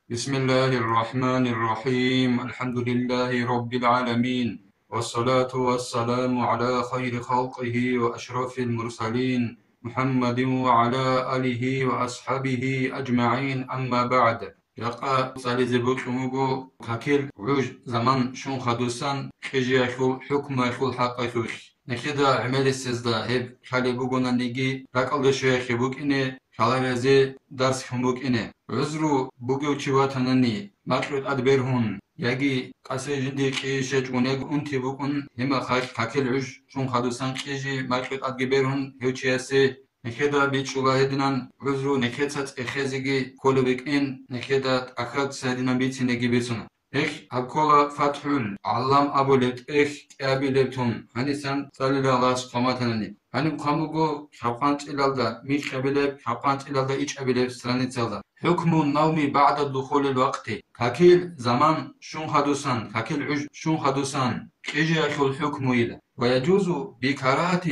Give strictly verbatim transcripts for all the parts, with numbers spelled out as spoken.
بسم الله الرحمن الرحيم. الحمد لله رب العالمين. والصلاة والسلام على خير خلقه وأشرف المرسلين محمد وعلى آله وأصحابه أجمعين. أما بعد. Жакъа цӀализе бокьун буго какил гӀуж заман щун хадусан кьижиялъул хӀукмуялъул хӀакъалъулъ. Нехеда гӀемерисезда гьеб лъалеб бугонаниги, ракӀалде щвеялъе букӀине, лъаларезе дарс хьун букӀине. ГӀузру бугев чи ватанани, макьу тӀад бергьун, яги къасе жинди кьижи щечӀун, яги унти букӀун, гьемахъалъ какил гӀуж щун хадусан кьижи макьу тӀадги бергьун гьев чиясе. Нехеда бичӀчӀула гьединан гӀузру, нехеца цӀехезеги кколеб букӀин, нехеда тӀахьазда гьединан бицинеги бицуна. Гьелъ гьаб ккола ФатхӀул ГӀаллам абулеб тӀехь кӀиабилеб тун, гьанисан цӀалила Аллагьас хъван батанани. Гьаниб хъван буго лъабкъанцӀилалда микьабилеб, лъабкъанцӀилалда ичӀабилеб страницалда. ХӀукму навми баъда духулил вакъти. Какил заман щун хадусан, какил гӀуж щун хадусан кьижиялъул хӀукмуйила. ويجوز بكراهة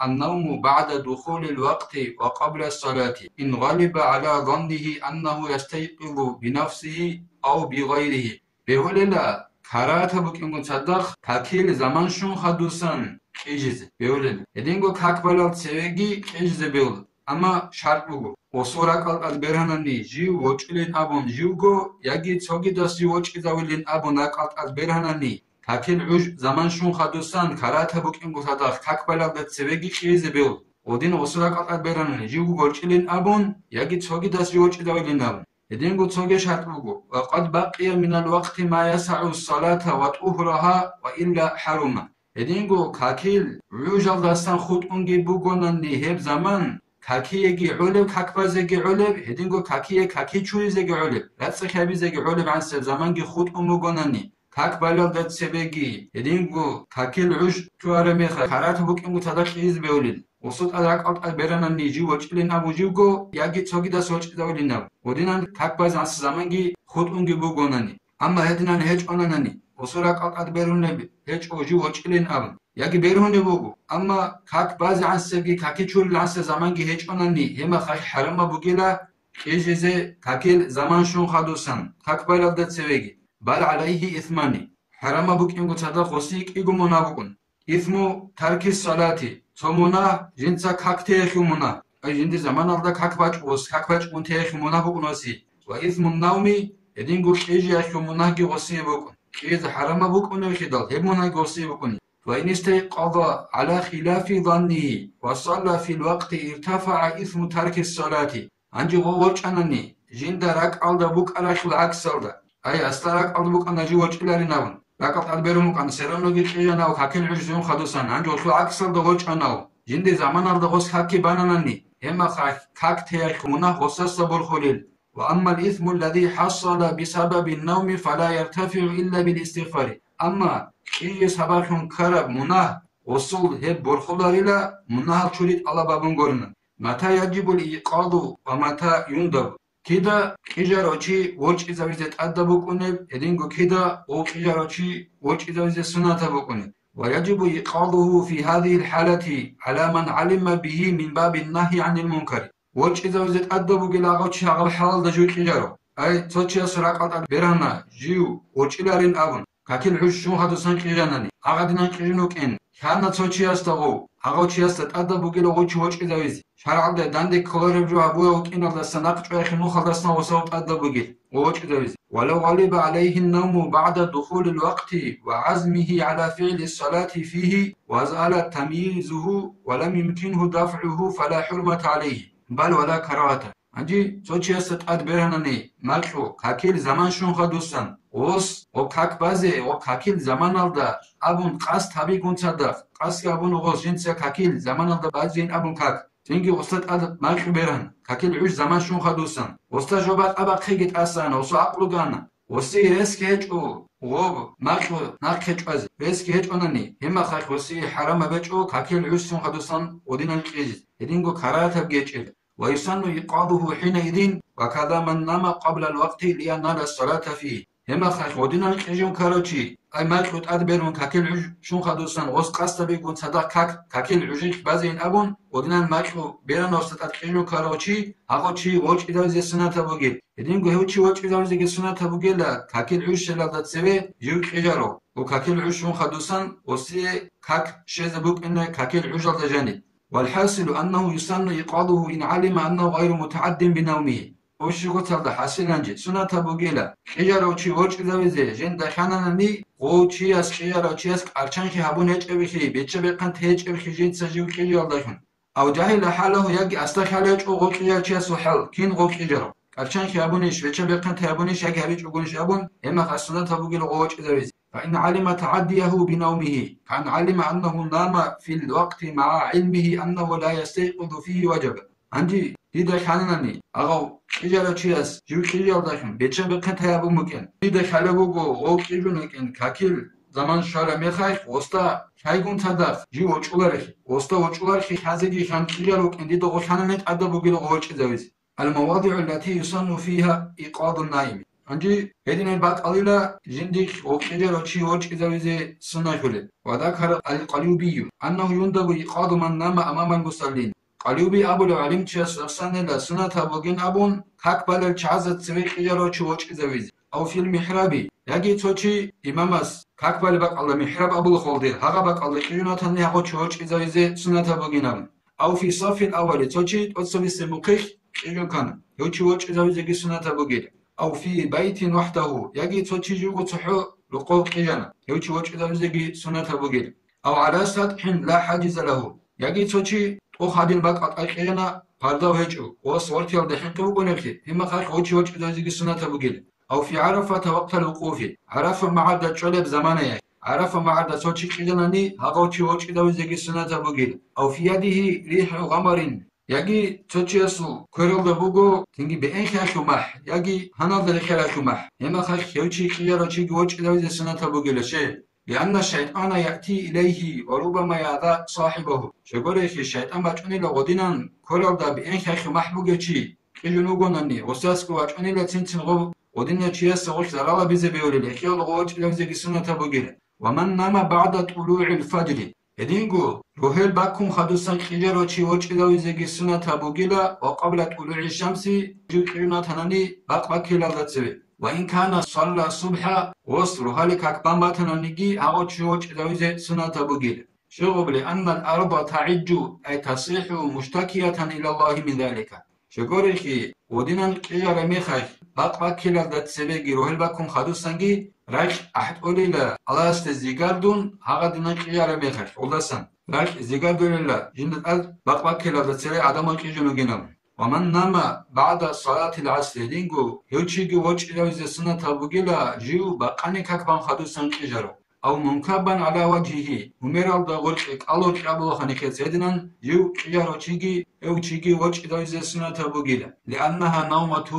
النوم بعد دخول الوقت وقبل الصلاة إن غلب على ظنه أنه يستيقظ بنفسه أو بغيره. Бегьулила, карагьатаб букӀингун цадахъ какил заман щун хадусан кьижизе бегьулила. Гьединго как балел цевеги кьижизе бегьула. Амма шартӀ буго, гъосул ракӀал тӀад бергьанани жив вочӀилин абун живго, яги цогидас жив вочӀизавилин абун ракӀал тӀад бергьанани, какил гӀуж заман щун хадусан карагьатаб букӀингун цадахъ как балелда цевеги кьижизе бегьула. Гъодин гъосул ракӀал тӀад бергьанани живго вочӀилин абун, яги цогидас жив вочӀизавилин абун. Гьединго цоги шартӀ буго: وقد بقي من الوقت ما يسع الصلاة وطهرها وإلا حرم. Гьединго какил гӀужалдасан хутӀунги бугонани гьеб заман, какиеги гӀолеб, как базеги гӀолеб, гьединго какие каки чуризеги гӀолеб, рацӀцӀа хӀабизеги гӀолеб гӀансеб заманги хутӀун бугонани, как балелда цебеги, гьединго какил гӀуж чуараб мехалъ, карагьатаб букӀингун цадахъ кьижизе бегьулин. Гъосул тӀад ракӀал тӀад бергьанани жив вочӀилин абун живго, яги цогидас вочӀизавилин абун. Гъодинан как базе гӀансеб заманги хутӀунги бугонани. Амма гьединан гьечӀонанани, гъосул ракӀал тӀад бергьунеб гьечӀо жив вочӀилин абун, яги бергьунеб буго, амма как базе гӀансебги каки чурил гӀансеб заманги гьечӀонани, гьеб мехалъ хӀарамаб бугила кьижизе какил заман щун хадусан, как балелда цевеги. بل عليه إثمان. ХӀарамаб букӀингун цадахъ гъосие кӀиго мунагь букӀун. Исму тарки салати, цо мунагь, жинца как теялъул мунагь. Ай, жинди заманалда как бачӀун, как бачӀун теялъул мунагь букӀун гъосие. Ва исмун навми, гьединго кьижиялъул мунагьги гъосие букӀун. Кьижизе хӀарамаб букӀунеб хидал, гьеб мунагьги гъосие букӀуни. Ва ин истайкъаза гӀала хилафи заннигьи ва салла фил вакъти иртафагӀа исму тарки салати. Гьанже гъов вочӀанани, жинда ракӀалда букӀаралъул гӀаксалда. Ай, асла ракӀалда букӀана жив вочӀиларин абун. РакӀал тӀад берун букӀана, сералъуги кьижанав какил гӀуж жив хадусан, гьанже гъолъул гӀаксалда вочӀанав. Жинди заманалда гъос каки бананани, гьеб мехалъ как теялъул мунагь гъосаса борхулел. Ва аммал исму аллази хӀассала бисабабин навми фала яртафигӀу илла бил истигъфари. Амма кьижиялъе сабаблъун ккараб мунагь гъосул гьеб борхуларила, мунагьал чури тӀалаб гьабун гурин. Мата яжибул икъазу ва мата юндаб. Кида кьижарав чи вочӀизавизе тӀадаб букӀунеб, гьединго кида гъов кьижарав чи вочӀизавизе суннатаб букӀунеб. Ва яжибу икъазугьу фи гьазигьил хӀалати гӀала ман гӀалима бигьи мин бабин нагьйи гӀанил мункари. ВочӀизавизе тӀадаб бугел гъав чи гьагъаб хӀалалда жив кьижаро. Ай, цо чияс ракӀал тӀад берана жив вочӀиларин абун, какил гӀуж щун хадусан кьижанани, гьагъадинан кьижун вукӀин, лъана цо чиясда гъов, гьагъав чиясда тӀадаб бугила гъов чи вочӀизавизе. ШаргӀалда данде кколареб жо гьабурав вукӀиналдаса нахъ чӀваяхъе нухалдасан гъосав тӀадаб бугел гъов вочӀизавизе. Валав гъалиба гӀалайгьин навму багӀда духулил вакъти ва гӀазмигьи гӀала фигӀли салати фигьи ва зала тамйизугьу ва лам юмкингьу дафгӀугьу фала хӀурмата гӀалайгьи, бал вала карагьата. Гьанже цо чиясда тӀад бергьанани макьу, какил заман щун хадусан, гъос, гъо как базе, гъо какил заманалда абун къасд гьабигун цадахъ, къасдги абун гъос жинца какил заманалда базейин абун как, цинги гъосда тӀад макьу бергьан, какил гӀуж заман щун хадусан, гъосда жо бакъа-бахъиги тӀасан, гъосул гӀакълу гана. Гъосие ресги гьечӀо гъоб макьу нахъе чӀвазе, ресги гьечӀонани, гьеб мехалъ гъосие хӀарамаб гьечӀо какил гӀуж щун хадусан гъодинан кьижизе, гьединго карагьатаб гьечӀила. Ва юсанну икъазугьу хӀинаизин ва каза ман нама къаблал вакъти лиянала салата фигьи. Гьебмехалъ гъодинан кьижун ккарав чи, ай макьу тӀад берун какил гӀуж щун хадусан гъос къасда бигун цадахъ как, какил гӀужихъ базейин абун, гъодинан макьу беран гъосда тӀад кьижун ккарав чи, гьагъав чи вочӀидавизе сунатаб бугел. Гьединго гьев чи вочӀидавизеги сунатаб бугела, какил гӀуж щелалда цеве жив кьижаро, ва какил гӀуж щун хадусан гъосие как щезе букӀине какил гӀужалда жаниб. والحاصل أنه يسن إيقاظه إن علم أنه غير متعد بنومه. Ошигоцалда хӀасиланчи сунатаб бугела, кьижарав чи вочӀизавизе жинда хананани, гъов чияс кьижарав чияс кӀарчанхъи гьабун гьечӀебихьи, бечча-бехъан течӀебихьи жинца жив кьижиялдалъун. Ав жагьила хӀалагьу яги астахъал гьечӀо гъов кьижарав чиясул хӀал, кин гъов кьижарав, кӀарчанхъи гьабунищ, бечча-бехъан тайбунищ яги гьабичӀогунищ абун, гьемахъ сунатаб бугела гъов вочӀизавизе. فإن علم تعديه بنومه كأن علم أنه نام في الوقت مع علمه أنه لا يستيقظ فيه وجب. Гьанже дида хананани, агъав кьижарав чияс жив кьижиялдалъун беччан-бехъен тайабун букӀин. Дида хала буго гъов кьижун вукӀин, какил заман щвараб мехалъ, гъосда лъайгун цадахъ жив вочӀуларехи, гъосда вочӀуларехи хӀазеги хан кьижар вукӀин, дида гъолъанани тӀадаб бугила гъов вочӀизавизе. المواضع التي يسن فيها إيقاظ النائم. Гьанже гьединал бакӀалила жиндихъ гъов кьижарав чи вочӀизавизе суннахъулеб. وذكر القليوبي أنه يندب إيقاظ من نام أمام المصلين. Къалиуби абулев гӀалимчияс рахсанила сунатаб бугин абун, как балел чагӀазда цеве кьижарав чи вочӀизавизе. أو في المحراب, яги цо чи имамас как балеб бакӀалда, михӀраб абула холде, гьагъа бакӀалда кьижун ватани гьагъав чи вочӀизавизе сунатаб бугин абун. أو في الصف الأول, цо чи тӀоцебесеб мухъилъ кьижун ккана, гьев чи вочӀизавизеги сунатаб бугила. أو في بيت وحده, яги цо чи живго цохӀо рокъов кьижана, гьев чи вочӀизавизеги сунатаб бугила. أو على سطح لا حاجز له, яги цо чи тӀох гьадин бакӀалда кьижана, пардав гьечӀо, ва сортиялда хӀинкъи букӀунеблъи, гьебмехалъ гъов чи вочӀизавизеги сунатаб бугила. أو في عرفة وقت الوقوف, ГӀарафа магӀарда чӀолеб заманаялъ, ГӀарафа магӀарда цо чи кьижанани, гьагъав чи вочӀизавизеги сунатаб бугила. أو في يده ريح غمر, яги цо чиясул квералда буго цинги бегӀенхъалъу махӀ, яги гьаналда рехералъу махӀ, гьебмехалъ гьев чи кьижарав чиги вочӀизавизе сунатаб бугила, щай? لأن الشيطان يأتي إليه وربما يأذى صاحبه. Щайгурелъул шайтӀан бачӀунила гъодинан квералда бегӀенхъалъу махӀ бугев чи кьижун вугонани, гъосасго вачӀунила цин-цин гъов гъодинав чиясе гъолъ зарал гьабизе бегьулел, гьелъул гъов вочӀизавизеги сунатаб бугила. ومن نام بعد طلوع الفجر. Гьединго, рогьел баккун хадусан кьижарав чи вочӀизавизеги сунатаб бугила, وقبل طلوع الشمس, жив кьижун ватанани бакъ баккилалда цеве. وإن كان صلى الصبح, гъос рогьалил как бан батананиги, гьагъав чи вочӀизавизе сунатаб бугила. Щай гъоб, لأن الأرض تعج أي تصيح مشتكية إلى الله من ذلك. Щайгурелъул, гъодинан кьижараб мехалъ, бакъ баккилалда цебеги рогьел баккун хадусанги, ракь ахӀтӀолила Аллагьасде зигардун, гьагъадинан кьижараб мехалъ, гъолдасан ракь зигардулила жинда тӀад бакъ баккилалда цебе гӀадамал кьижун вугинаб. ومن نام بعد صلاة العصر, гьединго, гьев чиги вочӀизавизе сунатаб бугила, жив бакъани как бан хадусан кьижарав. أو منكبا على وجهه, гьумералда гъоркье кӀалоркье абулахъани хецединан, жив кьижарав чиги, гьев чиги вочӀидавизе сунатаб бугила. لأنها نومة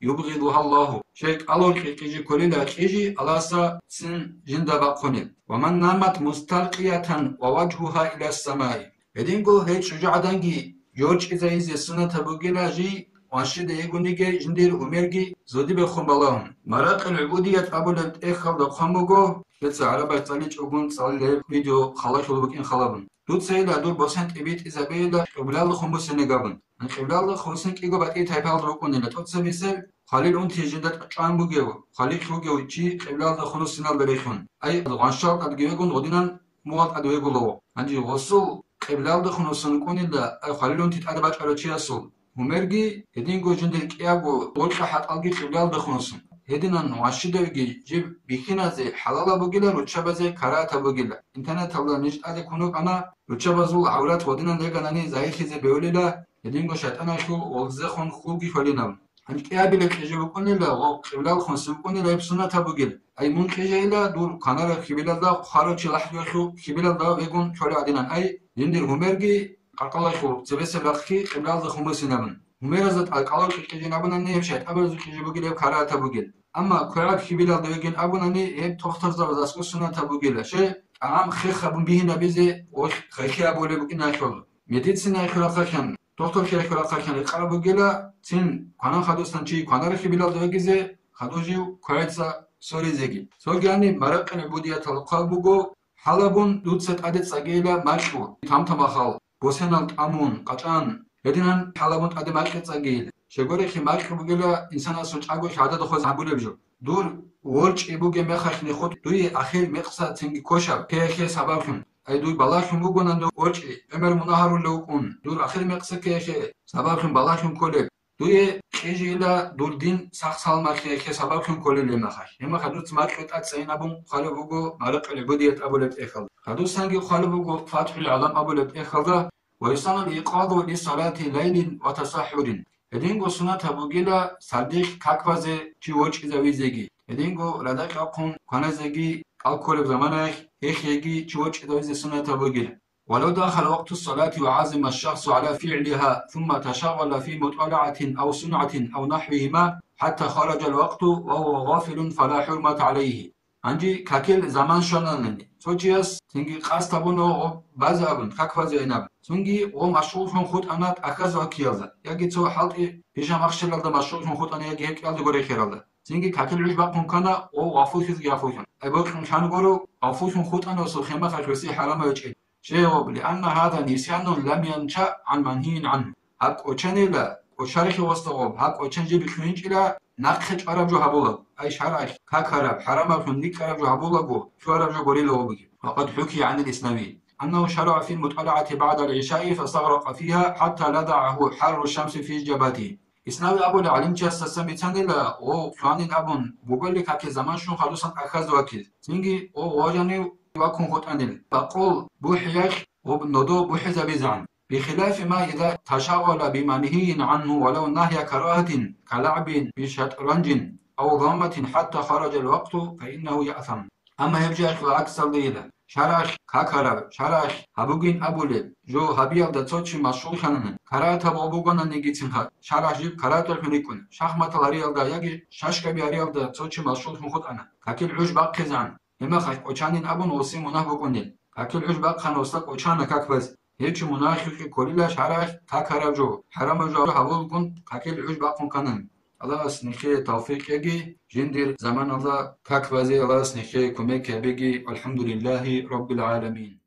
يبغضها الله. Щай кӀалоркье кьижи кколила кьижи Аллагьасда цин жинда бахъунеб. ومن نامت مستلقية ووجهها إلى السماء. Гьединго гьей чӀужугӀаданги вочӀизавизе сунатаб бугила жий, ванщида йигониги жиндир гьумерги зодибехун балагьун. Маракъил гӀубудият абулеб тӀехьалда хъван буго, дица гӀарабаз цӀаличӀогун цӀалулеб видео халахьул букӀин халабун. Дуцайила дур босен тӀибитӀизабейила къиблалда хъумбусинегабун. Къиблалда хъумсин кӀиго батӀи тайпалда рукӀунила тӀоцебесеб, хвалил унти жинда чӀван бугев, хвалил вугев чи къиблалда хъумсиналда рехун. Ай, гъаншал тӀадги вегун гъудинан мугъал тӀад вегулаво. Гьанже гъосул къиблалда хъумсун кӀунила, ай, хвалил унти тӀад бачӀарав чиясул гьумерги, гьединго жиндир кӀиябго гъоркьа хӀатӀалги къиблалда хъумсун. Гьединан ванщидавги жиб бихьиназе хӀалалаб бугила, руччабазе карагьатаб бугила. Интернеталда ниж тӀаде кунукъана, руччабазул гӀаврат гъодинан реганани загьирлъизе бегьулила, гьединго шайтӀаналъул гъолзехун хулги хвалинаб. Гьанкьиябилеб кьижи букӀунила ва къиблал хъумсин букӀунила гьеб суннатаб бугел. Ай, мун кьижайила, дур кванарав хьибилалда хварав чи лахӀдуялъул хьибилалда вегун кколев гӀадинан. Ай, жиндир гьумерги къаркъалалъул цебесеб рахъги къиблалда хъумусинабун. Гьумеразда тӀалкӀалал кьижин абунани, гьеб шайтӀабазул кьижи бугил, гьеб карагьатаб бугел. Амма квераб хьибилалда вегин абунани, гьеб тохтарзабаз аскӀосунатаб бугила. Щай? ТӀагӀам хех гьабун бигьинабизе ва хехи абулеб букӀиналъул. Медицина хьурахъахъан, дохтур хьурахъахъан рекъараб бугила, цин кванан хадусан чи кванарахъе билалда вегизе, хадув жив квегӀица соризеги. Цогияни маракъил гӀубудиятал хъван буго, хӀалабун дуца тӀаде цӀагейила макьу, тамтамахал, босенал тӀамун, къачӀан, гьединан хӀалабун тӀаде макьи цӀагейила. Щегорехъе макьи бугила инсанасул чӀаголъи гӀадада хвезе гьабулеб жо. Дур ворчӀи бугеб мехалъ нихъо дуе ахир мекъса цинги кошаб ккеялъе сабаблъун. Ай дуй балагьун бугонан дур ворчӀи, гӀемер мунагь гьарулев вукӀун, дур ахир мекъса ккеялъе сабаблъун балагьун кколеб. Дуе кьижила дур дин сах-саламалъе сабаблъун кколел гьеб мехалъ. Гьеб мехалъ дуца макьи тӀад цӀайин абун хъвалеб буго маракъил гӀубудият абулеб тӀехьалда. Гьадусанги хъвалеб буго Фатхул Гьалам абулеб тӀехьалда, «Ва юсанну ал-икъазу ли салати лайлин ва тасаххурин». Гьединго суннатаб бугила сардилъ как базе чи ворчӀизавизеги, гьединго радакь рахъун кваназеги, кӀал кколеб заманаялъ гьехьеги чи ворчӀизавизе суннатаб бугила. ولو دخل وقت الصلاة وعزم الشخص على فعلها ثم تشغل في مطالعة أو صنعة أو نحوهما حتى خرج الوقت وهو غافل فلا حرمة عليه. Гьанже какил заман щвананани, цо чияс цинги къасд гьабуна гъоб базе абун, как базе гьанаб. Цинги гъо машгъуллъун хутӀана тӀахьазул киялда, яги цо хӀалтӀи пижамахщелалда машгъуллъун хутӀана, яги гьекӀелда гурехералда. Цинги какил гӀуж бахъун ккана гъо гъафуллъизеги гъафуллъун. Ай бокьун лъан гуро, гъафуллъун хутӀана гъосул хемахъ гьесие хӀарамав гьечӀел. Жегьоб, لأن هذا نسيان لم ينشأ عن منهي عنه. Гьаб кӀочанила, кӀочарихъе гъосда гъоб, гьаб кӀочан жиб бихьунчӀила, нахъе чӀвараб жо гьабулаго, ай шаргӀалъ какараб, хӀарамаблъун рикӀкӀараб жо гьабулаго, чӀвараб жо гурила гъобги. وقد حكي عن الإسنوي أنه شرع في المطالعة بعد العشاء فاستغرق فيها حتى لدعه حر الشمس في جبهته. Иснави абулеб гӀалимчиясдасан бицанила, гъо лъугьанин абун, буголи какил заман щун хадусан тӀахьазда вакил. Цинги гъо гъожанив вакун хутӀанил. Бакъул бухӀиялъ гъоб нодо бухӀизабизегӀан. بخلاف ما إذا تشغل بمنهي عنه ولو نهي كراهة كلعب بشطرنج أو ضامة حتى خرج الوقت فإنه يأثم. Амма гьеб жоялъул гӀаксалдайила, шаргӀалъ какараб, шаргӀалъ гьабугин абулеб жо гьабиялда цо чи машгъуллъанани, карагьатаб гъо бугонаниги цинха, шаргӀалъ жиб карагьаталлъун рикӀкӀуна, шахматал гьариялда яги шашкаби гьариялда цо чи машгъуллъун хутӀана, какил гӀуж бахъизегӀан. Гьеб мехалъ кӀочанин абун гъосие мунагь букӀунел. Какил гӀуж бахъана гъосда кӀочана как базе. Гьев чи мунагьлъухъе кколила шаргӀалъ какараб жо, хӀарамаб жо гьабулгун какил гӀуж бахъун кканани. Аллагьас нилъее тавфикъ кьеги, жиндир заманалда как базе Аллагьас нилъее кумек гьабеги. ВалхӀамдулиллагьи раббил гӀаламин.